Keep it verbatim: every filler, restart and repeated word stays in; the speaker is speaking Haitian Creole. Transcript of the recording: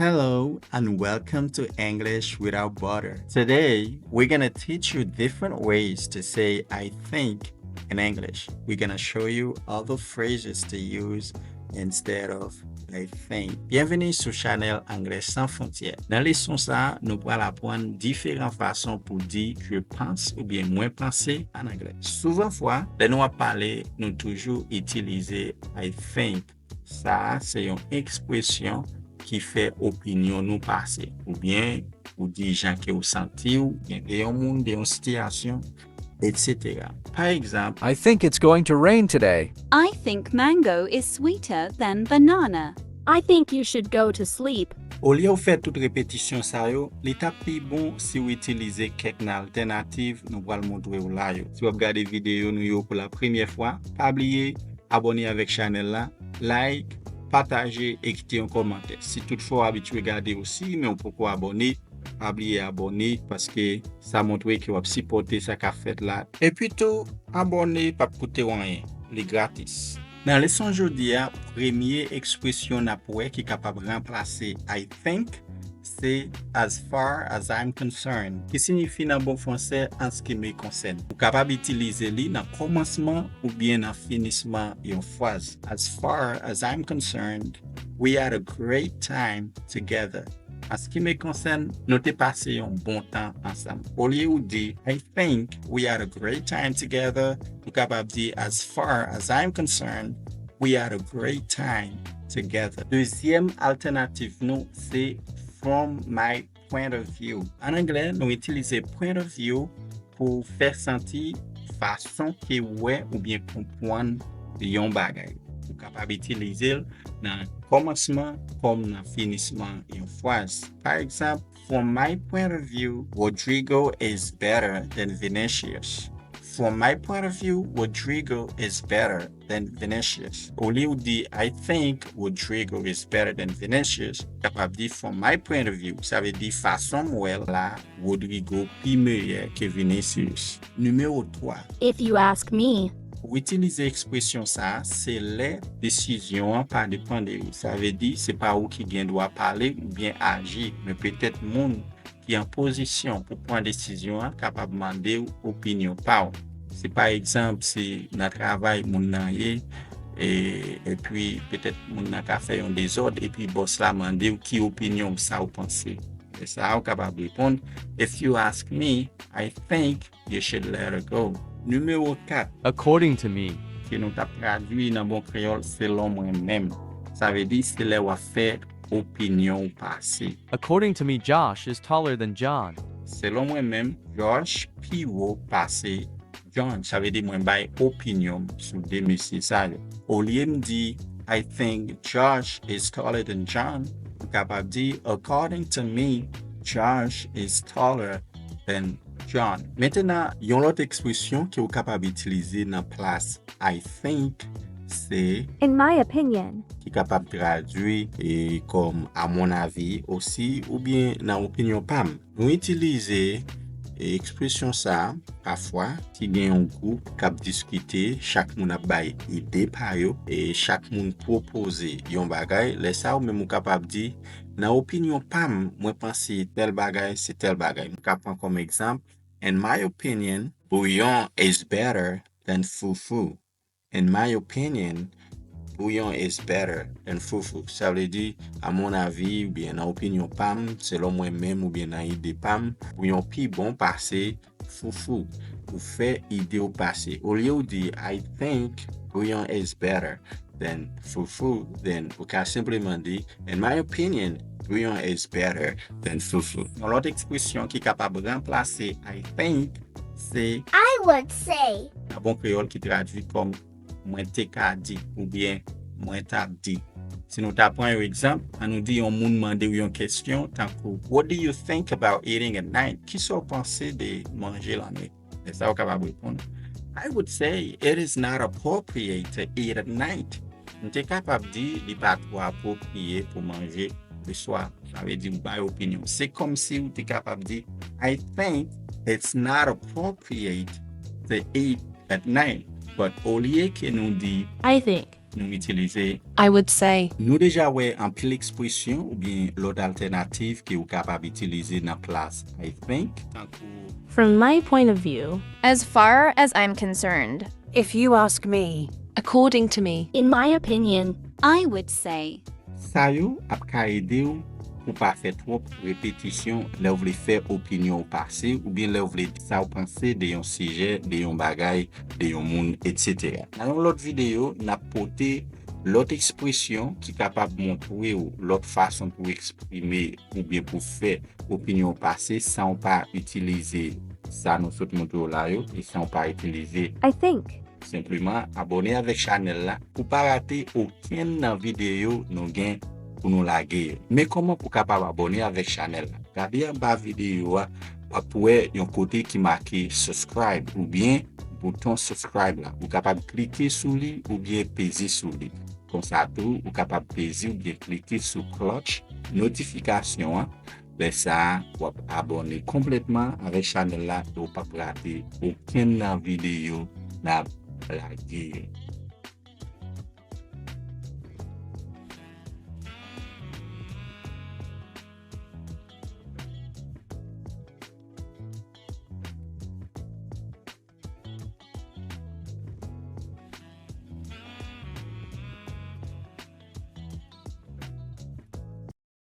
Hello and welcome to English without Border. Today, we're gonna teach you different ways to say I think in English. We're gonna show you other phrases to use instead of I think. Byenveni sou chanèl Anglè San Fwontyè. Nan leson sa a, nou pral aprann diferan fason pou di je pense oubyen mwen panse an anglè. Souvan fwa, lè nou ap pale, nou toujou itilize I think. Sa a se yon ekspresyon ki fè opinyon nou pase, oubyen ou di jan ke w santi w, oubyen de yon moun, de yon sitiyasyon, etsetera. Pa egzanp, I think it's going to rain today. I think mango is sweeter than banana. I think you should go to sleep. Olye w fè tout repetisyon sa yo, li t ap pi bon si w itilize kèk nan altènativ nou pral montre w la yo. Si w ap gade videyo nou yo pou la premyè fwa, pa bliye abòne avèk chanèl la, like, pataje e kite yon kòmantè. Si toutfwa w abitye gade osi, men w poko abòne, pa bliye abòne paske sa montre ke w ap sipòte sa k ap fèt la. Epi tou, abòne p ap koute w anyen, li gratis. Nan leson jodi a, premye ekspresyon n ap wè ki kapab ranplase I think se as far as I'm concerned, ki siyifi nan bon fransè an ce qui me concerne. Ou kapab itilize li nan kòmansman oubyen nan finisman yon fraz. As far as I'm concerned, we had a great time together. An ce qui me concerne, nou te pase yon bon tan ansanm. Olye ou di, I think we had a great time together, ou kapab di, as far as I'm concerned, we had a great time together. Dezyèm altènativ nou se from my point of view. An anglè, nou itilize point of view pou fè santi fason ke w wè oubyen konprann yon bagay. Ou kapab itilize l nan kòmansman kòm nan finisman yon fraz. Pa egzanp, from my point of view, Rodrygo is better than Vinicius. From my point of view, Rodrygo is better than Vinicius. Olye w di, I think Rodrygo is better than Vinicius, kapab di, from my point of view, sa vle di fason m wè l la, Rodrygo pi meyè ke Vinicius. Nimewo twa. If you ask me, Ou itilize ekspresyon sa a, se lè desizyon an pa depann de ou. Sa vle di, se pa ou ki gen dwa pale oubyen aji, men petèt moun ki an pozisyon pou pran desizyon an kapab mande w opinyon pa w. Si pa egzanp, se nan travay moun nan ye, e, epi petèt moun nan ka fè yon dezòd, epi bòs la mande w ki opinyon w, sa w panse. E sa a, w kapab reponn, if you ask me, I think you should let her go. Nimewo kat, According to me, ke nou t ap tradui nan bon kreyòl, selon mwen menm. Sa vle di, se lè w ap fè opinyon w pase. According to me, Josh is taller than John. Selon mwen menm, Josh pi wo pase John. Sa vle di mwen bay opinyon m sou de mesye sa yo. Olye m di, I think Josh is taller than John, m kapab di, according to me, Josh is taller than John. Mentenan, yon lòt ekspresyon ke w kapab itilize nan plas I think se in my opinion, ki kapab tradui e kòm à mon avis osi oubyen nan opinyon pa m. Nou itilize e, ekspresyon sa a pafwa si gen yon gwoup k ap diskite, chak moun ap bay ide pa yo e chak moun pwopoze yon bagay. Lè sa a, ou menm ou kapab di, nan opinyon pa m, mwen panse tèl bagay se tèl bagay. Nou ka pran kòm egzanp, in my opinion, bouillon is better than fufu. In my opinion, bouillon is better than fufu. Sa vle di, à mon avis, oubyen nan opinyon pa m, selon mwen menm, oubyen nan ide pa m, bouillon pi bon pase fufu. Ou fè ide w pase. Olye w di, I think bouillon is better than fufu, then ou ka senpleman di, in my opinion, bouillon is better than fufu. Yon lòt ekspresyon ki kapab ranplase I think se I would say. Nan bon kreyòl ki tradui kòm mwen te ka di oubyen mwen t ap di. Si nou ta pran yon egzanp, ann nou di yon moun mande w yon kesyon tankou, what do you think about eating at night? Kisa w panse de manje lannwit? E sa w kapab reponn, I would say it is not appropriate to eat at night. M te kapab di li pa twò apwopriye pou manje leswa. Sa vle di ou bay opinyon. Se kòmsi ou te kapab di, I think it's not appropriate to eat at night. But olye ke nou di, I think. Nou itilize I would say. Nou deja wè anpil ekspresyon oubyen lòt altènativ ke ou kapab itilize nan plas I think, tankou From my point of view, As far as I'm concerned, If you ask me, according to me, In my opinion, I would say. Sa yo ap ka ede w pou pa fè twòp repetisyon lè w vle fè opinyon w pase oubyen lè w vle di sa w panse de yon sijè, de yon bagay, de yon moun, etsetera. Nan yon lòt videyo, n ap pote lòt ekspresyon ki kapab montre w lòt fason pou w eksprime oubyen pou fè opinyon w pase san w pa itilize sa nou sot montre w la yo e san w pa itilize I think. Senpleman abòne avèk chanèl la pou pa rate okenn nan videyo nou gen pou nou lage yo. Men kòman pou kapab abòne avèk chanèl la? Gade anba videyo a, w ap wè yon kote ki make subscribe oubyen bouton subscribe la. Ou kapab klike sou li oubyen peze sou li. Konsa tou, ou kapab peze oubyen klike sou klòch notifikasyon an. Lè sa a, w ap abòne konplètman avèk chanèl la e w p ap rate okenn nan videyo n ap lage yo.